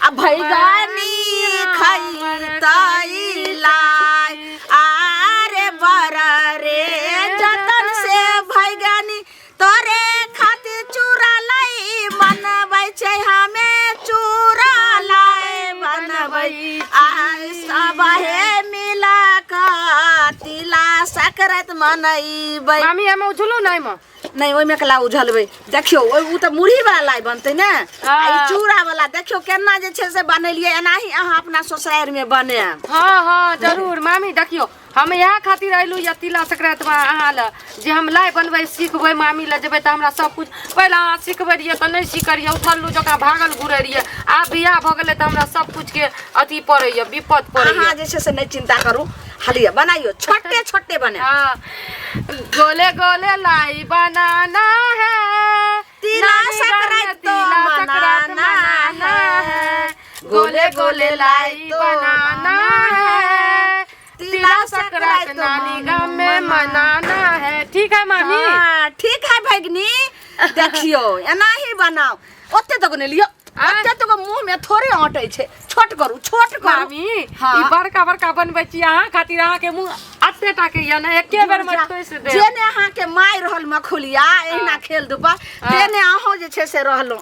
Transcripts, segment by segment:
आ भैगनी खैतै लाई आरे बर रे जतन से भैगनी तोरे खातिर चूड़ा लाई बनबै छै हमे चूड़ा लाई बनबै आ सब हे मिला कऽ तिला सकरात मनैबै। मामी, एमे उझलू नहि मे? नहि, ओहिमे कला उझलबै। देखियौ, ओ तऽ मुरही वाला लाइ बनतै ने, आ ई चूड़ा वाला। देखियौ केना जे छै से बनेलियै। एनाही अहाँ अपना ससुरारिमे बनायब। हँ हँ, जरूर मामी। देखियौ, हम इएह खातिर अयलहुँ यऽ तिला संक्रान्तिमे अहाँ लए जे हम लाइ बनबै सिखबै। मामी लए जेबै तऽ हमरा सब कुछ पहिले अहाँ सिखबै रहियै तऽ नहि सीखै रहियै, उठल्लू जकाँ भागल घुरै रहियै। आब बियाह भऽ गेलै तऽ हमरा सब कुछके अथी पड़ैए, विपद पड़ैए। अहाँ जे छै से नहि चिन्ता करू, हलिया बनाइयो, छोटे छोटे बने। हाँ, गोले गोले लाई बनाना है, तिला नानी घर में संक्रांत तो तिला संक्रांत मनाना मनाना है। है, गोले गोले लाई तो बनाना है, तिला तिला संक्रांत संक्रांत नानी गाम में मनाना है। ठीक है मामी? हाँ, ठीक है भगनी। देखियो, एनाही बनाओ। ओते तक नहि लियो। आँय? ओते तक मुंह में थोड़े अटै छै। छोट करू, छोट करू। मामी, हाँ। ई बड़का बड़का बनबै छी अहाँ खातिर, अहाँके मुँह अते टा के यऽ ने, एके बेर में ठोसि देब। जेने अहाँके मारि रहल मखुलिया एहिना खेल धूपा, तेने अहूँ जे छै से रहलहुँ।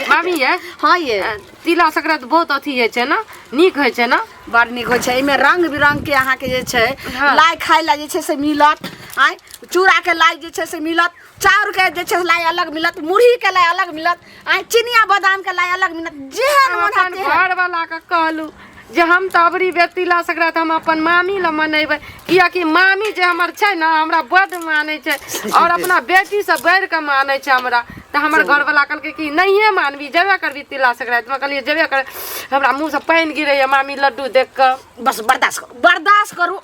मामी ये। हाँ ये। तिला संक्रांति बहुत अथी होइ छै ने, नीक होइ छै ने? बड़ नीक होइ छै। एहिमे रंग बिरंग के अहाँके जे छै लाइ खाय लए जे छै से मिलत। आँय, चूड़ाके लाइ जे छै से मिलत, चाउरके जे छै से लाइ अलग मिलत, मुरहीके लाइ अलग मिलत, आँय, चिनिया बादामके लाइ अलग मिलत। जेहन हम मोन अपन हैत तेहन। घर वाला के कहलू जे हम तऽ अबरी बेर तिला संक्रांति हम अपन मामी लए मनेबै, कियाकि मामी जे हमर छै ने, हमरा बड्ड मानै छै आओर अपना बेटीसँ बढ़ि कऽ मानै छै हमरा। तऽ हमर घरवला कहलकै कि नहिए मानबी, जेबे करबी तिला संक्रांतिमे? कहलियै जेबे कर। हमरा मुँहसँ पानि गिरैए मामी लड्डू देख कऽ। बस बर्दाश्त करू, बर्दाश्त करू।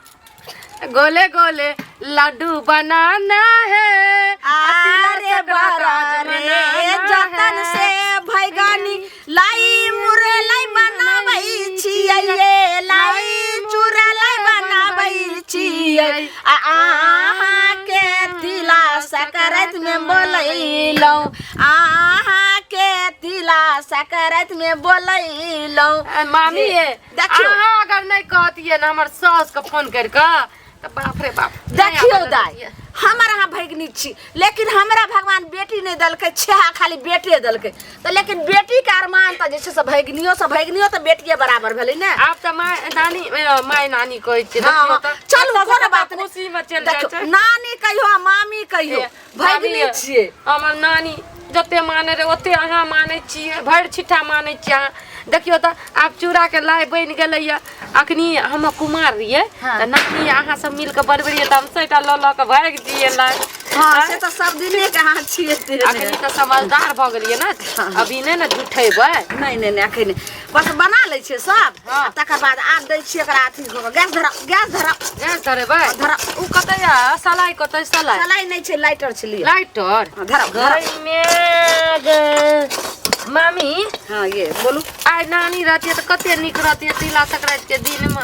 गोले गोले लड्डू बनाना है, तिला आरे संक्रांत आज बारा रे मनाना जतन है। से भैगनी लाई मुरलाई बनाबै छियै ये, लाई चूड़ालाई बनाबै छियै, आ अहाँके तिला सकराइत मे बोलैलहुँ, अहाँके तिला सकराइत मे बोलैलहुँ। मामी ये, देखियौ। अहाँ अगर नहि कहतियै ने हमर सास के फोन करि कऽ तऽ बाप रे बाप, नहि देखियौ आबऽ दाइ, देतियै। हमर अहाँ भगिनी छी, लेकिन हमरा भगवान बेटी नहि देलकै, छेहा खाली बेटे देलकै। तऽ लेकिन बेटीके अरमान तऽ जे छै से भगिनियो से, भगिनियो तऽ बेटिए बराबर भेलै ने। आब तऽ माय नानी, माय नानी कहै छियै। हाँ, देखियौ हाँ। तऽ चलू, कतऽ से कोनो कतऽ बात नहि। खुशी मे चलि जाइ देखियौ छै। नानी कहियो आ मामी कहियो, ए, भगिनी मामी, छियै। हमर नानी जते माने रहे ओते अहाँ मानै छियै, भरि छिट्टा मानै छियै अहाँ। देखियौ तऽ आब चूड़ाके लाइ बनि गेलैए। अखनी हम कुमार रहियै तऽ नानी अहाँ सब मिल कऽ बनबै रहियै तऽ हम सैटा लऽ लऽ कऽ भागि जइयै लाइ। हाँ, से तऽ सब दिने के अहाँ छियै तेहने। अखनी तऽ समझदार भऽ गेलियै ने, अभी नहि ने झूठेबै। नहि नहि नहि, अखन नहि। बस बना लै छियै सब। आ तकर बाद आब दै छियै एकरा अथी कऽ कऽ। गैस धरा, गैस धरा। गैस धरेबै? हाँ, धरा। ओ कतऽ यऽ सलाइ? कतऽ सलाइ? सलाई नहि छै, लाइटर छै, लिअ। लाइटर? हाँ, धरा धरा। गै गे मामी। हाँ ये, बोलू। आइ नानी रहतियै तऽ कते नीक रहतियै। तिला संक्रांति के दिनमे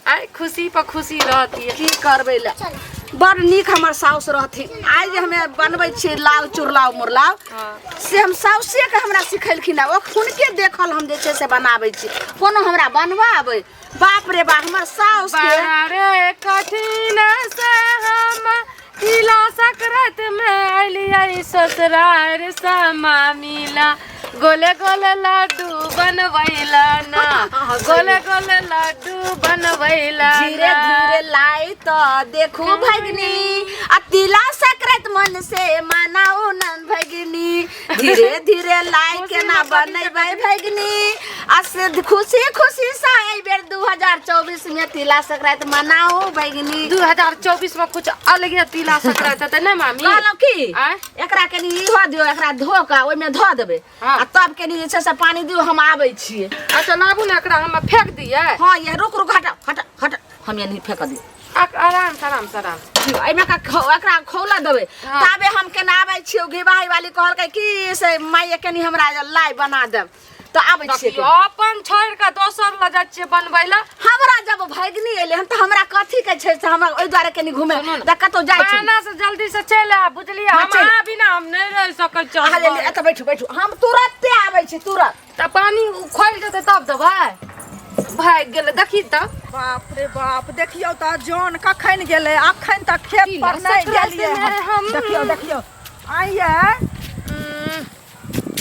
आइ खुशी पर खुशी रहतियै। की करबै ले, बड़ नीक हमर साउस रहथिन। आइ जे हमे बनबै छियै लाल चुरलाव मुरलाव, से हम साउसेके हमरा सिखेलखिन। ओ हुनके देखल हम जे छै से बनाबै छी। कोनो हमरा बनबऽ आबै? बाप रे बाप, हमर साउस के बड़ा रे कठिन से हम तिला संक्रांति में अलियै ससुरार से मामिला, गोले गोले लड्डू बनबैला ना, गोले गोले लड्डू बनबैला। धीरे धीरे लाई तो देखू भगनी, आ तिला संक्रांति मन से मनाउ नन भगनी। धीरे धीरे लाई केना बनेबै भगनी, आ से खुशी खुशी से एहि बेर 2024 में तिला संक्रांति मनाउ भगनी। 2024 में कुछ अलगे तिला संक्रांति हेतै ने मामी? कहलहुँ की, आँय? एकरा कनि इहो दियौ, एकरा धो कऽ ओहिमे धऽ देबै। आ तब कनि जे छै से पानि दियौ, हम आबै छियै। अच्छा, लाबू ने, एकरा हम फेंक दियै। हँ ये, रुक रुक, हटा हटा हटा, हम ये नहीं फेंक दियौ। आराम से, आराम से, आराम से। दियौ, एहिमे का एकरा खौला देबै। ताबे हम केना आबै छियै। घिबाही वाली कहलकै कि से माय कनि हमरा लाइ बना देब, तऽ आबै छियै। देखियौ, अपन छोड़ि कऽ दोसर लऽ जाइ छियै बनबै लए। हमरा जब भगिनी एलै हन तऽ हमरा कथी के छै से हमरा ओहि दुआरे कनि घूमे तऽ कतहु जाइ छी बहाना से जल्दी से चलि आब बुझलियै हाँ, हम चलि। अहाँ बिना हम नहि रहि सकै छी अहाँ जल्दी एतऽ बैठू बैठू हम तुरन्ते आबै छी तुरन्त तऽ पानी खोलि देतै तब देबै भागि गेलै देखी तऽ बाप रे बाप देखियौ तऽ जन कखन गेलै अखन तक खेत पर नहि गेलियै हन। हम देखियौ देखियौ आइये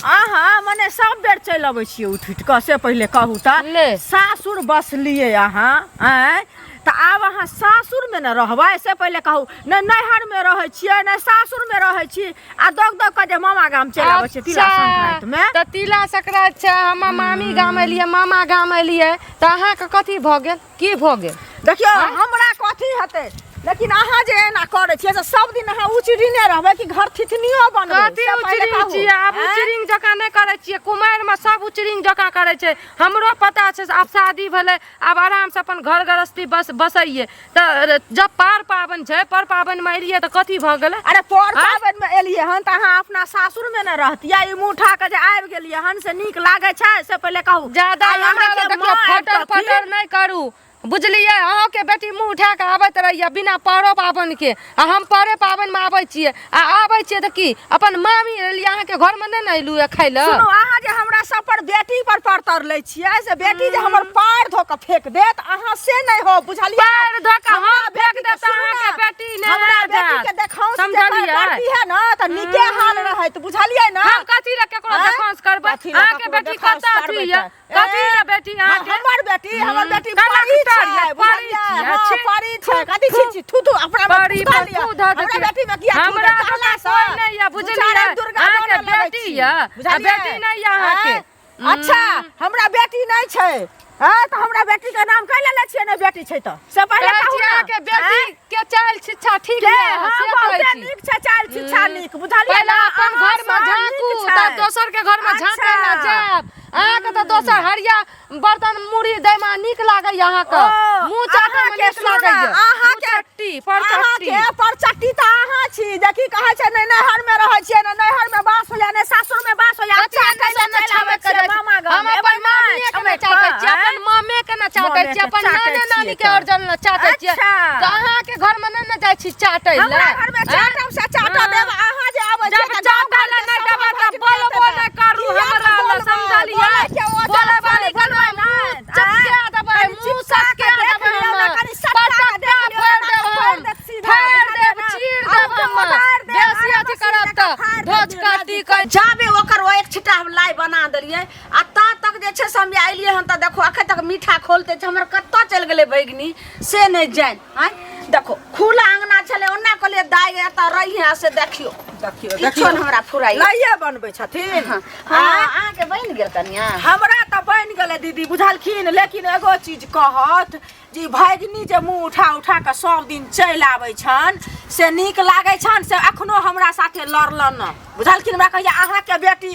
अहाँ मने सब बेर चलि अबै छियै उठि उठि कऽ से पहिले कहू तऽ ले। सासुर बसलियै अहाँ आँय तऽ आब अहाँ सासुरमे ने रहबै से पहिले कहू ने नैहरमे रहै छियै ने सासुरमे रहै छी आ दौग दौग कऽ जे मामा गाम चलि आबै छियै तिला संक्रान्तिमे तऽ तिला संक्रान्ति छै हम मामी गाम एलियै मामा गाम एलियै तऽ अहाँके कथी भऽ गेल की भऽ गेल देखियौ हमरा कथी हेतै लेकिन अहाँ जे एना करै छियै से सब दिन अहाँ उचरिने रहबै कि घर थिथनियो बनबै कथी से पहिले उचरिंग कहू। छियै आब आँय? उचरिंग जकाँ नहि करै छियै कुमारिमे सब उचरिंग जकाँ करै छै हमरो पता छै से आब शादी भेलै आब आरामसँ अपन घर गृहस्थी बस बसैयै तऽ जब पार पाबनि छै पर पाबनिमे एलियै तऽ कथी भऽ गेलै अरे पर आँय? पाबनि मे एलियै हन तऽ अहाँ अपना सासुर मे ने रहतियै ई मुँह उठा कऽ जे आबि गेलियै हन से नीक लागै छै से पहिले कहू ज्यादा आइ हमरा अहाँके देखियौ माँ फटर आबितथिन। फटर नहि करू बुझलियै अहाँके बेटी मुँह उठा कऽ आबैत रहैया बिना परो पाबनिके आ हम परे पाबनिमे आबै छियै आ आबै छियै तऽ की अपन मामी एलियै अहाँके घरमे नहि ने एलहुँ खाय लए सुनू अहाँ जे हमरा सब पर बेटी पर परतर लै छियै से बेटी जे हमर पार धो कऽ फेंक देत अहाँ से नहि हो बुझलियै पाएर धो कऽ हमरा हम फेंक बेटी देब के तऽ सुनू अहाँके ने, बेटी नहि हमरा रहि बेटी जायत। के देखाउस जे समझलियै? करती है ना तऽ नीके हाल रहत बुझलियै ना हम कथी लए केकरो आँय? देखाउस करबै कथी लए अहाँके ककरो बेटी देखाउस कतऽ करबै अथी यऽ तऽ? कथी ए, यऽ बेटी अहाँके हमर बेटी हमर बेटी कलक परी तर छै यऽ, परी बुझलियै छियै, हाँ, छी। परी छै कथी छी छी थू थू अपना में परी थूथा पर लिअ। थू धऽ हमरा देतियै। बेटी में किया थू हमरा देत? तऽ कहला सँ। कोइ नहि यऽ, दू बुझलियै? चारि आबि दुर्गा अहाँके बनऽ लगै बेटी छी। यऽ, आ बुझलियै? बेटी नहि यऽ अहाँके। आँय? अच्छा हमरा बेटी नहि छै हँ तऽ हमरा बेटी के नाम कैला लै छियै नहि बेटी छै तऽ से पहिले कहै कहू छी ने अहाँके बेटी आँय? के चालि शिक्षा ठीक के यऽ हाँ से कहै बहुते छी नीक छै चालि शिक्षा नीक बुझलियै पहिले ने अपन अहाँ घर में सँ झाँकू नीक छै। तब दोसर के घर में झाँके ला अच्छा। जायब अहाँके तऽ दोसर हरिया बर्तन मुरही दै में नीक लागैया अहाँके ओ, मुँह चाटै में अहाँके नीक सुनू ने, लागैया अहाँके चट्टी पर चट्टी अहाँके परचट्टी तऽ अहाँ छी जेकि कहै छै नहि नैहर में रहै छियै ने नैहर में बास होइया ने सासुर में बास होइया कथी चाटै एने लए से चलि आबै छाबे छियै करै मामा छी? गाम हम अपन मामिए के ने चाटै छियै अपन मामे के ने चाटै मामे छियै के अपन चाटै नाने नानी छियै के तऽ। अर्जन ने चाटै छियै अच्छा। तऽ अहाँके घर में नहि ने जाइ छी चाटै लए हमरा घर में चाटब से चाटऽ हाँ। देब अहाँ जे आबै छियै जब तऽ गाँव चाटै लए घरके नहि सब देबै तऽ भगवती बोलबो देतै। नहि करू किया हमरा तऽ लए बोलबै? समझलियै बोलैके ओ बोलै जात वाली छै, बोलबै बोलबै मुँह नहि। चपका देबै कनि मुँह चिपका सटका कऽ देख देबै लियौ हम ने, कनि सटका कऽ देख पटक्का लियौ फोड़ि ने, देब तऽ हम फोड़ि देत सीधा, फाड़ि बुझलियै देब ने? चीर अहूँ देब के हम उतारि देब, बेसी आराम अथी से करब सीधा तऽ फाड़ि देब, धोज काटी कऽ जाबे ओकर ओ एक छिट्टा हम लाइ बना देलियै आ ता तक जे छै से हम एलियै हन तऽ देखो अखन तक मीठा खोलते छै हमर कतऽ चलि गेलै भगिनी से नहि जानि आँय देखो खुला अंगना छलै ओना कहलियै दाइ एतऽ रहिहे से देखियौ देखियौ किछो ने हमरा फुराइ लाइए बनबै छथिन हँ आँय? अहाँके बनि गेल कनिया हमरा तऽ बनि गेलै दीदी बुझलखिन लेकिन एगो चीज कहत जे भगिनी जे मुँह उठा उठा कऽ सब दिन चलि आबै छनि से नीक लागै छनि से एखनो हमरा साथे लड़लन ने बुझलखिन हमरा कहैया अहाँके बेटी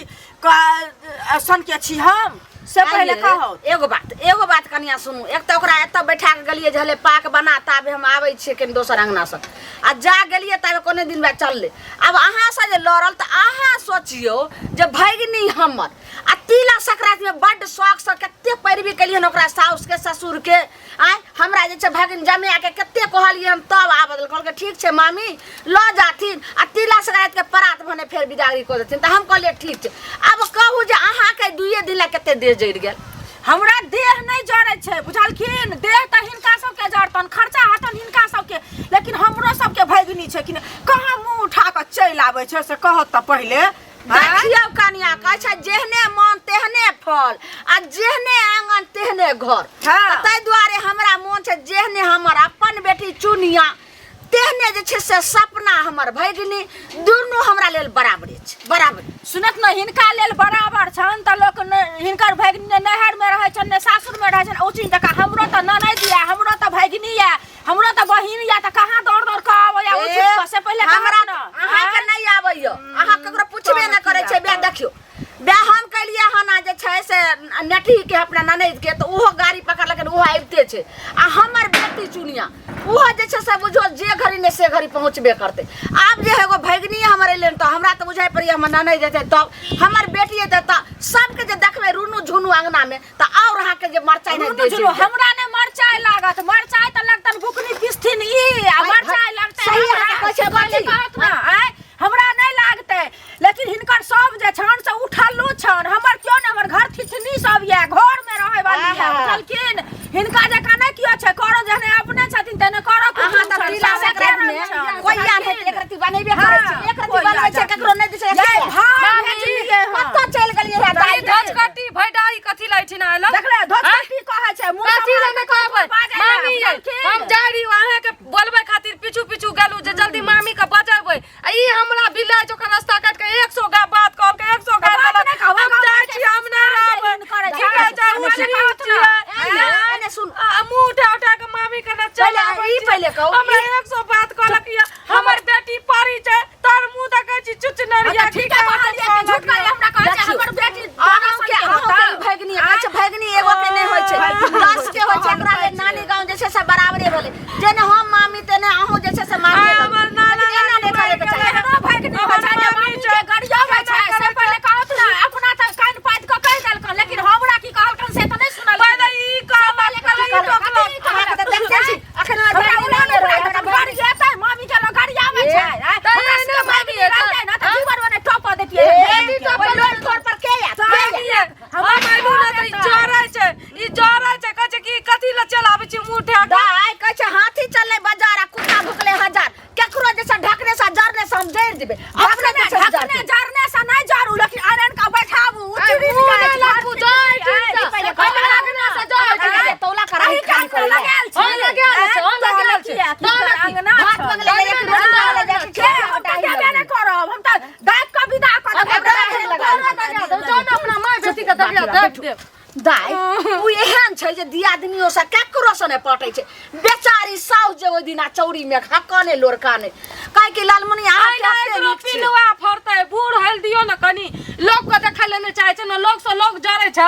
सनके छी हम से पहिले कहू एगो बात एगो बात कनिया सुनू एक तऽ ओकरा एतऽ बैठा कऽ गेलियै जे हले पाक बना ताबे हम आबै छियै कनि दोसर अङ्गनासँ आ जा गेलियै ताबे कोने दिन बाद चललै आब अहाँसँ जे लड़ल तऽ अहाँ सोचियौ जे भगिनी हमर आ तिला संक्रान्तिमे बड्ड शौकसँ कते पैरवी केलियै ओकरा साउसके ससुरके आँय हमरा जे छै भगिन जमाएके कते कहलियै हम तब आबऽ देलकै कहलकै ठीक छै मामी लऽ जाथिन आ तिला संक्रान्तिके परात भने फेर बिदागरी कऽ देथिन तऽ हम कहलियै ठीक छै आब कहू जे अहाँके दुइए दिन लए कते देह जरि गेल हमरा देह नहि जरै छै बुझलखिन देह तऽ हिनका सबके जरतन खर्चा हेतन हिनका सबके लेकिन हमरो सबके भगिनी छै कि नहि कहाँ मुँह उठा कऽ चलि आबै छै से कहत तऽ पहिले देखियौ कनिया कहै छै जेहने मन तेहने फल आ जेहने आंगन तेहने घर हाँ। तऽ ताहि दुआरे हमरा मोन छै जेहने हमर अपन बेटी चुनिया तेहने जे छै से सपना हमर भगिनी दुनू हमरा लेल बराबरे छै बराबरे सुनत ने हिनका लेल बराबर छनि तऽ लोक हिनकर भगिनी ने नैहरमे रहै छनि ने सासुरमे रहै छनि ओ चीज जकाँ हमरो तऽ ननैद यऽ हमरो तऽ भगिनी यऽ हमरो तऽ बहिन या तऽ कहाँ दौड़ दौड़ कऽ आबैया उठि उठि कऽ से पहिले हमरा कहत ने अहाँके नहि आबैया अहाँ ककरो पुछबे नहि करै छै बे देखियौ बे हम केलियै हन आ जे छै से नेटही के अपना ननैद के तऽ ओहो गाड़ी पकड़लकै ओहो आबिते छै आ हमर बेटी चुनिया ओहो जे छै से बुझो जे घड़ी ने से घड़ी पहुँचबे करतै आब जे एगो भगिनी हमर एलै तऽ हमरा तऽ बुझाइ पड़ैया हमर ननैद एतै तब हमर बेटी एतै तऽ सबके जे देखबै रुनू झुनू अङ्गनामे तऽ आओर अहाँके जे मरचाइ नहि रुनू दे झुनू हमरा नहि मरचाइ लागत मरचाइ तऽ लगतन बुकनी पिसथिन मामी कने चल पहिले आबै ई छी। पहिले कहू, हमरा ई- 100 बात कहलक या हमर बेटी परी छै तोर मुंह देखै छी चुचनरिया ठीक है कहलियै कि झूठ कहलियै हमरा कहै छै देखियौ, हमर बेटी दाना अहाँके सन के अहाँके होतै। ई भगिनी कहै छै भगिनी एगो के नहि होइ छै 10 के होइ छै एकरा लेल नानी गाँव जे छै से बराबरे भेलै जेने हम मामी तेने अहूँ जे छै से मामी आय, हमर नाना एना नहि नानी करैके मरि चाही गेलै। हमरो भगिनी होइ छै जे हमर मामी के गरियाबै छै से पहिले कहत ना अपना तऽ कान पाति कऽ कहि देलकन लेकिन हमरा की कहलकन से तऽ नहि सुनल पहिले ई कहलक पहिले ई टोकलक अहाँके तऽ देखते छी अखन हमर हमरा भगिनी उलान नहि रहै, उलान हमरा तऽ गाड़ी जेतै मामी के लग गाड़ी आबै छै आँय, तऽ हमरा एहने सबके मामी भगिनी हेतै। रहतै ने तऽ जीवन मे टप दैतियै ए, भगिनी के। ओहि लोल ठोर पर के आयत? के आयत? हम अयलहुँ ने तऽ ई जरै छै ई जरै छै कहै छै कि कथी लए चलि आबै छी मुँह उठा कऽ दाइ कहै छै हाथी चललै बाजार आ कुत्ता भुकलै हजार केकरो जैसे ढकने से जरने से हम जरि जेबै अपने ढकने जे छै से ढकने जरतै। जरने से नहि जरू लेकिन आयरन के बैठाबू आइ उचड़ी मुँह जाइ नहि छै, लागू, जरै छै। आइ, ई पहिले हम कहू। अङ्गना से जरै छै। अहाँके तौला कराही अही खाली कान करै लए। लगायल छै। हँ, लगायल छै, हँ, लगायल छै। किया? की तहन कर की? अंगना भात छै। बगले एक रोटी बगले जाइ छै, के हम तऽ देबे नहि करब हम तऽ दाबि कऽ विदा कऽ देब। अब दाबि लगा लगा देब, जाउ ने अपना माय बेटीके दबिया दाबि देब। दाइ ओ एहन छै जे दियादनियो से केकरो से नहि पटै छै बेचारी साउस जे ओहि दिना चौरी में हकने लोरकाने काहे कि लालमुनि अहाँ आइ के ने एते एकरो नीक छी पिलुआ फड़तै बूढ़ हेल दियौ ने कनी लोकके देखै लए नहि चाहै छै ने लोकसँ लोक जरै छै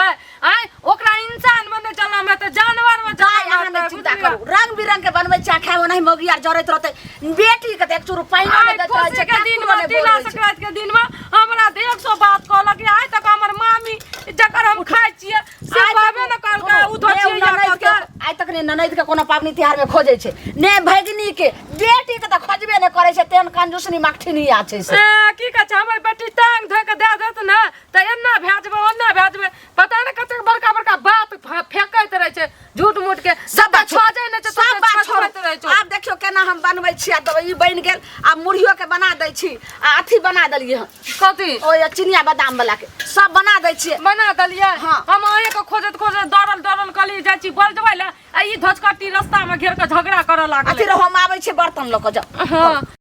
आँय ओकरा इंसान मे नहि जनम हेतै जानवर मे दाइ जनम अहाँ नहि हेतै चिंता बुझलियै? करू रंग बिरंग के बनबै छै खाय ओनाही मौगी आर जरैत रहतै बेटी के तऽ एक चूरू पानिओ नहि आइ दैत रहै खुशी छै के दिन ककरो मे नहि तिला बोलै छै संक्रांति के दिन मे हमरा 150 बात कहलक कि आइ तक हमर मामी जकर हम खाइ छियै से आइ तक कहबे ने कहलकै सुनू, उ धोचियै ने ननैद के आइ तक ने ननैद के कोनो पाबनि तिहार में खोजै छै ने भगिनी के बेटी के तऽ खोजबे नहि करै छै तेहन कंजूसनी मकठिनी आ छै से ए, की कहै छै हमर बेटी टांग धो के दए देत ने तऽ एना भए जेबै ओना भए जेबै पता नहि कतेक बड़का बड़का बात फेकैत रहै छै झूठ मूठ के सब बात छोड़ू। छोजै नहि छै सब बात छोड़ू। छोड़ैत रहै छै आब देखियौ केना हम बनबै छी आ देबै ई बनि गेल आब मुरहियो के बना दै छी आ अथी बना देलियै हन कथी ओ ये चिनिया बादाम वाला के सब बना दै छियै बना देलियै हाँ। हम अहें के खोजैत खोजैत दौड़ल दौड़ल कहलियै जाइ छी बजबै लए आ ई धोचकट्टी रस्ता मे घेर के झगड़ा करऽ लागल अथी रहो हम आबै छी बर्तन लऽ कऽ जाउ हाँ।